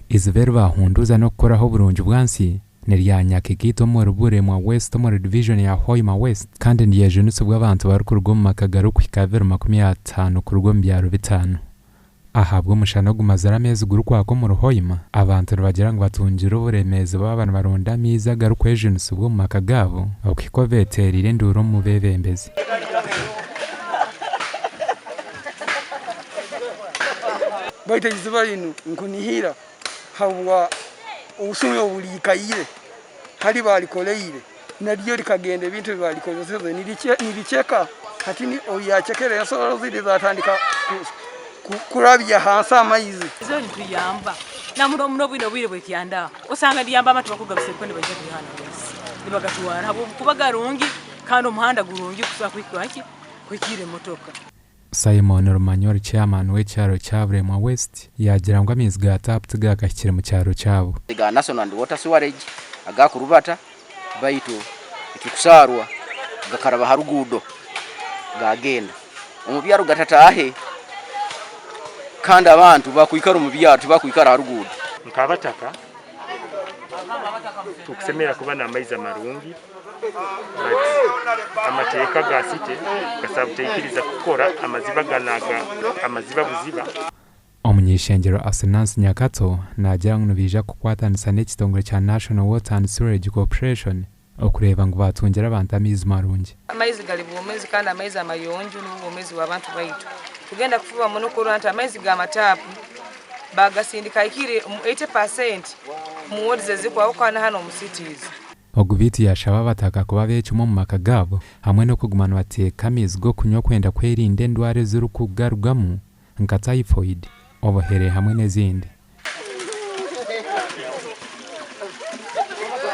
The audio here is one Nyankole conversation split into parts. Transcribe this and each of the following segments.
Eiziba eri baahunduuza n'okukoraho oburungi bwansi n'erya Nyakikiito omuri Buremwa West omuri divijoni ya Hoima West kandi niryejunisibwa abantu barikuruga omu maka garikuhika 250 kuruga omu byaro bitaano. Ahabw'omushana ogumazire ameezi gurikwaka omuri Hoima, abantu nibagira ngu batungire oburemeezi baaba nibaronda amaizi agarikwejunisibwa omu maka gaabo okuhika obu beeteereire enduuru omu beebembezi. Baitu eiziba linu nkunihira habwa obusumi obuliikaire hali baalikoleire naryo likagenda ebintu ebi baalikozeseze nirikyeka hati obu yakyekere ensoro ziri zatandika kurabya hansi amaizi. Eiziba nituyamba na muno muno bwine obwire bw'ekyanda osanga niriyamba abantu bakuruga buseeri kuba nibaija kwiha hanu amaizi nibagatwara habw'okuba garungi kandi omuhanda gurungi kusobora kuhika ki kuhikiira emotoka. Simon Rumanyi ori chairman w'ekyaro kya Buremwa West yaagira ngu amaizi ga taapu tigakahikire mu kyaro kyabo. Ga National and Water Sewerage agakurubata baitu ekikusaarwa gakaraba ha ruguudo gagenda omu byaro gatataahe kandi abantu bakwikara omu byaro tibakwikara ha ruguudo. Nk'abataka tukusemerra kuba n'amaizi amarungi but amateeka ga city gasaba butaikiriza kukora amaziba ganu aga amaziba buziba. Omuny'eishengyero Asinansi Nyakato naagira ngu nibaija kukwatanisa n'ekitongore kya National Water and Sewerage Corporation okureeba ngu baatungira abantu amaizi marungi. Amaizi gali bwomezi kandi amaizi amayonjo nubwo bwomezi bw'abantu baitu. Tugenda kufuba muno kurora nti amaizi g'amataapu bagasindika hikire omu 80 percent omu wards ezikwahukana hanu omu cities. Ogu beitu yaashaba abataka kuba abeecumi omu maka gaabo hamwe n'okuguma nibateeka amaizi g'okunywa kwenda kwerinda endwara ezirikugarugamu nka typhoid, obuhere hamwe n'ezindi.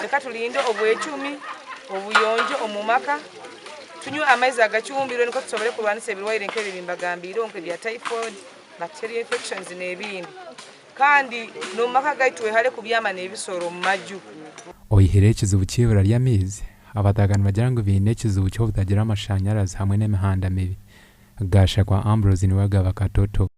Leka tulinde obwecumi, obuyonjo omu maka, tunywe amaizi agacumbirwe nukwo tusobole kurwanisa ebirwaire nk'ebi ebi mbagambiireho nk'ebya typhoid, bacterial infections n'ebindi. Kandi n'omu maka gaitu twehale kubyama n'ebisoro omu maju. Oihireho ekizibu ky'eibura ry'amaizi, abataka nibagira ngu baine ekizibu ky'obutagira amashanyarazi hamwe n'emihanda mibi. Gashakwa Ambrose niwe agaba Katoto.